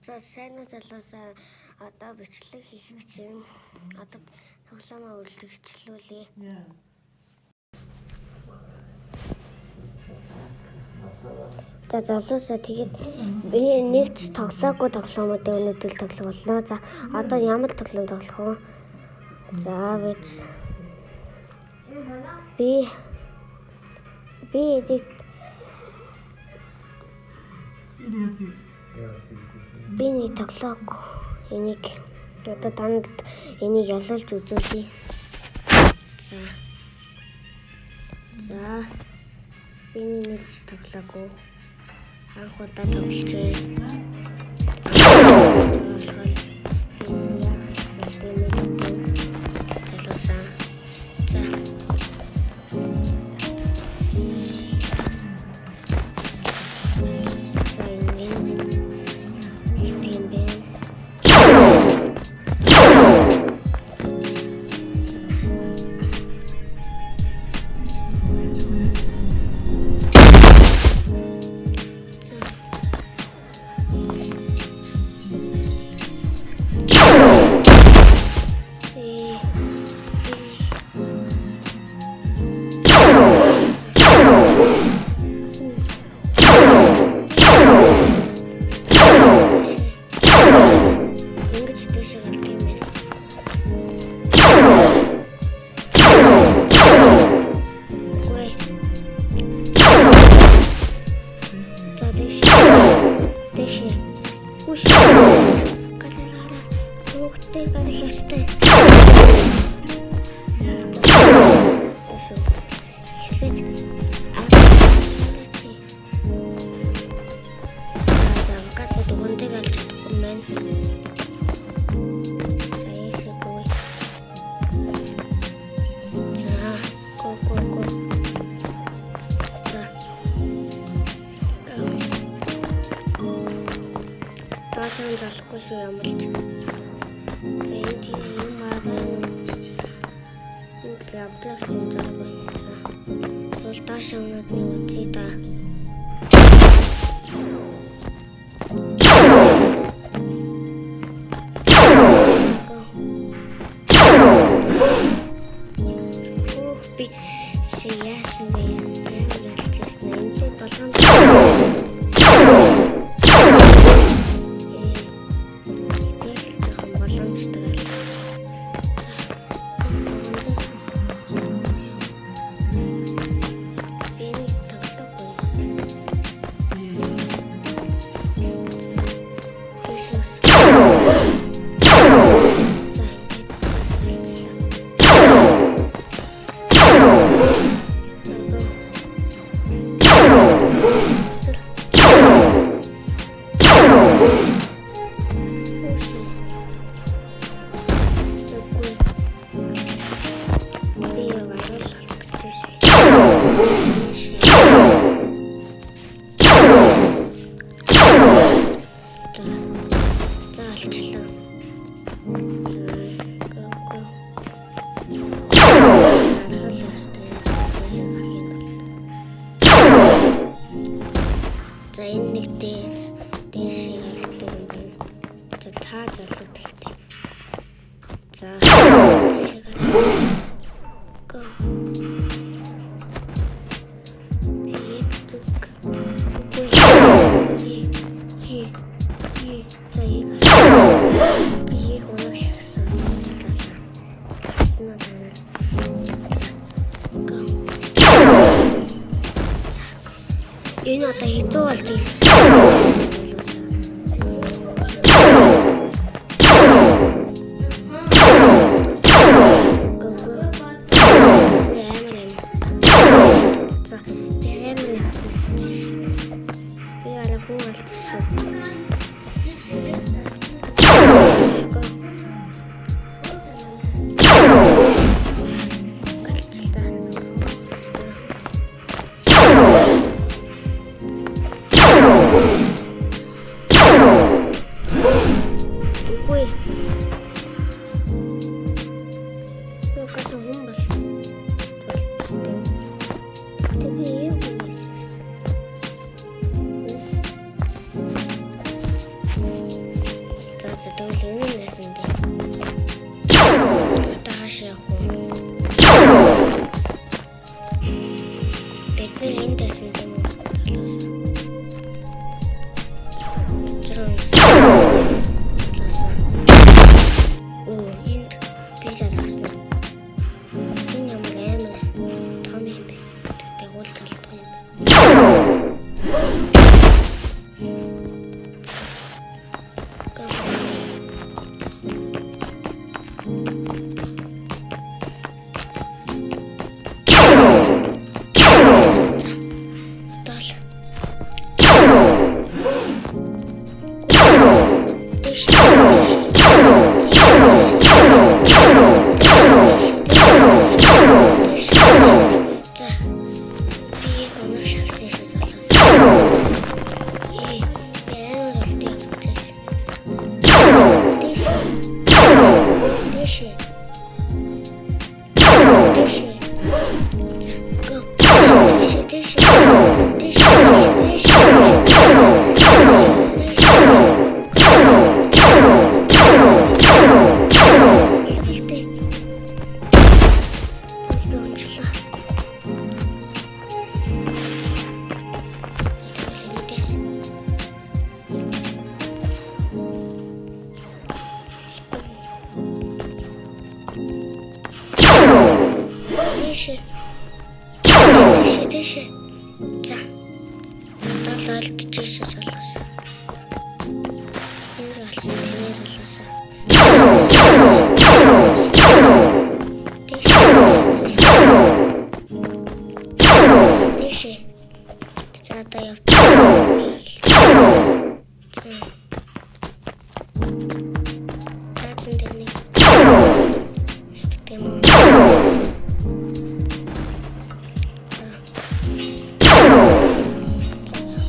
За, сайн уу, залуусаа, одоо бичлэг хийх гэж байна. Одоо тоглоомоо үргэлжлүүлье. За, залуусаа, тэгээд би нэг ч тоглоогүй тоглоомуудыг өнөөдөр тоглох болно. За, одоо ямар тоглоом тоглох вэ? За, би би би би нэг тоглоогүй. Энийг одоо танд энийг ялуулж үзүүлье. За. За. Би нэг ч тоглоогүй. Анх удаа тоглож байна. Тэгэхээр би яаж тоглох юм бэ? Залуусаа. За. За, ингэ юм бэ? За. Э ингэж дэшээ гардаг юм байна. Үгүй. За, дэшээ. Дэшээ. Үш. Гараа, гараа. Хүүхдээ гарах ёстой. Эхлээд аа чи. За, угаасаа дугуйг алж чадахгүй юм байна. За, ийшээ бүү. За, go, go, go. За. Доошоо нь залахгүй шүү ямар ч. За, энд юм аа байна. Энд Roblox юм зураг байна. За. Тэгвэл доошоо унаад нэг үзье да. Go. Хөөх, би яасан бэ? Амар ялчихсан. Энд болгоом. Тэгэл жоохон боломжтой л. За. Би нэг тоглоогүй юмсан. Тийш ус. За, ингээд болчихлоо. За, go. Өсөл. Үш. Үгүй. Би оруулах гэж байна. За. За, алчлаа. За, go, go. Гаргал ёстой. Цаашаа гарахын тулд. За, энэ нэг дээр дээшээ галдаг юм байна. За, та залуу тэгтээ. За, дээшээ гарах. Go. Тэгээд зүг. Үгүй. Е. Е. Е. За, яг. Би яг унах шахсан. Талаасаа. Таснаа танаа. За. Go. За. Энэ одоо хэцүү болж ирсэн. Go, go. Би амар юм. За, би амар юм. Би арай хүн алдсан шүү. Go. Галчлаа. Үгүй. Угаасаа хүн бол болчтой. Гэтэ би юу хүн байсан шүү дээ. Тэгвэл энэ нь яасан бэ? Одоо хаашаа явах вэ? Бид нэр энд байсан тийм үү? Залуус. Газар унсан. Залуус. Оо, энд би залгасан. Энэ ямар амар том юм бэ? Дагуул толгой юм бэ? Одоо л дээш дээш дээш. За, би яг унах шагсан шүү, залуус. Ээ, би амар олдсон юм байсан. Дээш дээш дээш. За, go. Дээш дээш дээш дээш дээш. Хэлтэй. Би унчлаа. Тэгвэл эндээс. Дээш. Дээш дээш. За. Одоо л алдчихсан, залуус. Энэ алсан тийм ээ, залуус. Дээш. Дээш. За, одоо явчих. За. Таацсан дээр нэг. Тийм үү. За.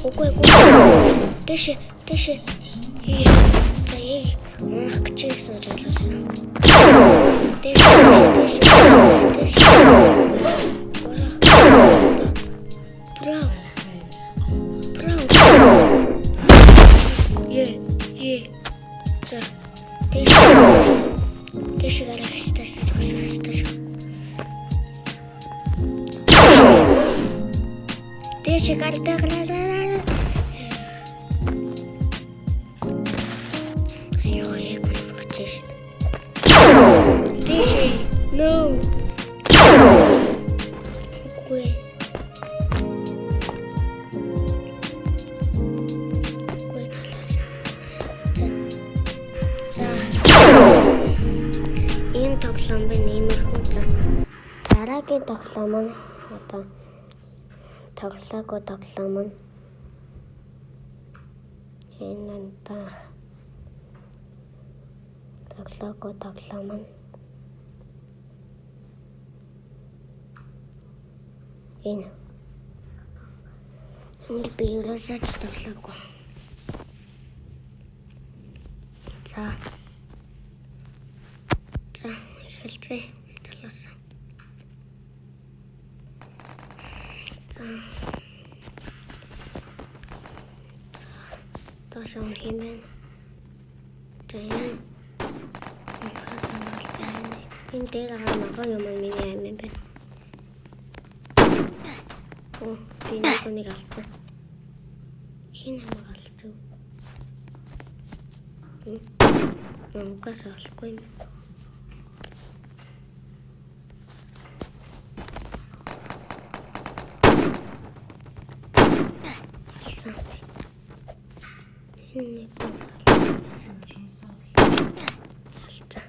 Үгүй, үгүй. Дээш дээш. За, яг унах гэж байсан, залуус. Дээш дээш дээш. Браво. Браво. Е, е. За. Дээш. Дээш гарах хэрэгтэй шүү, шүү. Дээш гардаг. Йоо, яг унах гэж шүү. Дээш. No. Үгүй. Үгүй, залуус. За. За. Энэ тоглоом би иймэрхүү, за. Дараагийн тоглоом нь одоо тоглоогүй тоглоом нь энэ одоо тоглоогүй тоглоом нь энэ. Энд би ерөөсөө ч тоглоогүй. За. За, эхэлцгээе. Залуус. За. Доош унах юм байна. За, энэ хасан бол байна. Энэ дээр байгаа ногоон юм миний аим юм байна. Оо, би нэг хүнийг алдсан. Хэн намайг алдав? Угаас олохгүй юм. Алсан. Энэ нэг алдсан.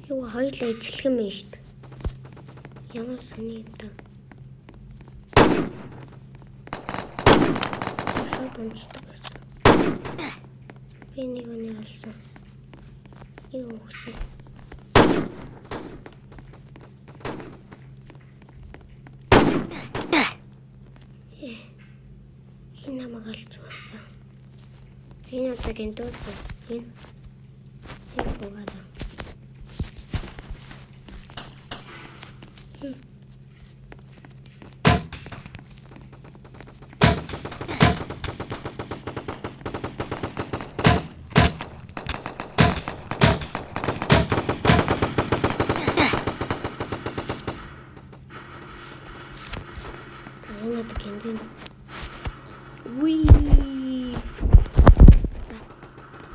Юу, хоёулаа ижилхэн юм шүү дээ. Ямар сони юм даа. Шууд унцдаг байсан. Би нэг үнийг алсан. Нэг өгсөн. Э. Хэн намайг алж байна? Энэ удаагийн дөрөв. Энэ. Энэ бугаараа. Энэ одоо гинжин. Уи.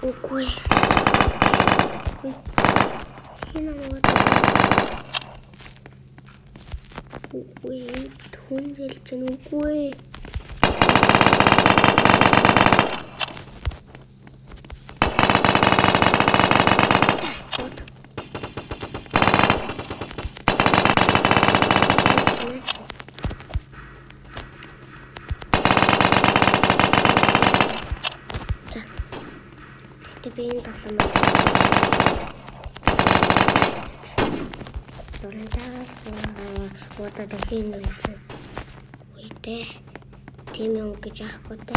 Үгүй. Хин намайг үгүй хүн хэлж чинь үгүй. За. Гэтэ би энэ тоглоомыг дурандаа удаа дахин нүлсэн. Үгүй тийм юм гэж аахгүй те.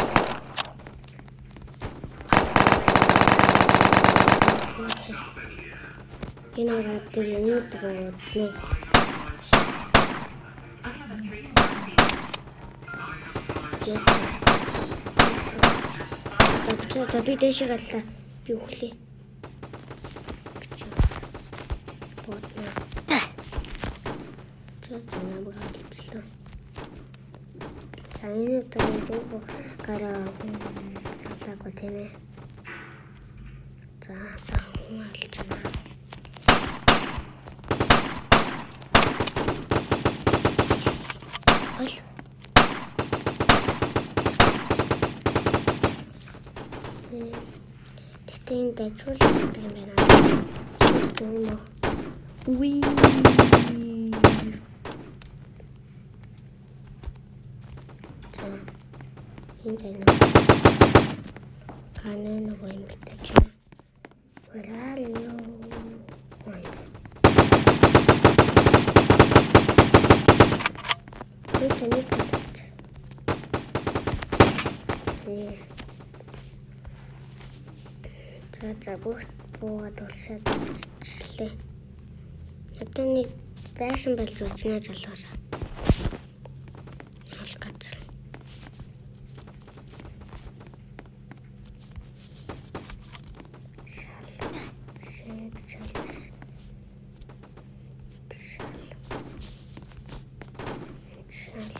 Энэ ороод тэр юмуд бодно. I have a 3-star phoenix. За за би дэшээ галлаа. Би өглөө. Бодно. За за намайг авчихлаа. За энэ удаагийн зөв гараа халаагүй тийм ээ. За за хүн алж байна. Ол. Тэгтээ энэ дажуулах хэрэгтэй юм байна. Тийм үү? Уи. За. Энэ зайна. Ханаа нөгөө юм гэдэг чинь. Where are you? Wait. Би тэнийг татчих. За за бүгд буугаад уршаад үзчихлээ. Одоо нэг байшин болж үзнэ залуусаа. Хал газар. Шал. Шинэ шал. Шал. Шал.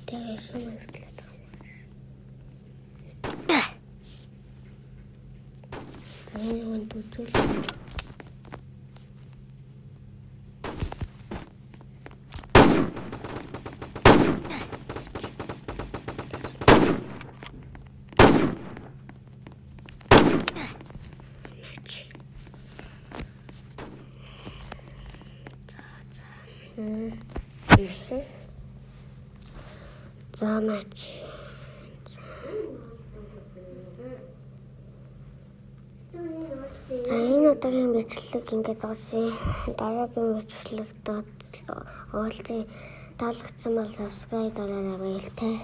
Тэгээ шин мэвтлээ байгаа юм. За энэ хүнд үзүүл. Нач. За за. За мач. За энэ удаагийн бичлэг ингээд дуусъя. Дараагийн бичлэгт уулзъя. Таалагдсан бол subscribe дараарай, баяртай.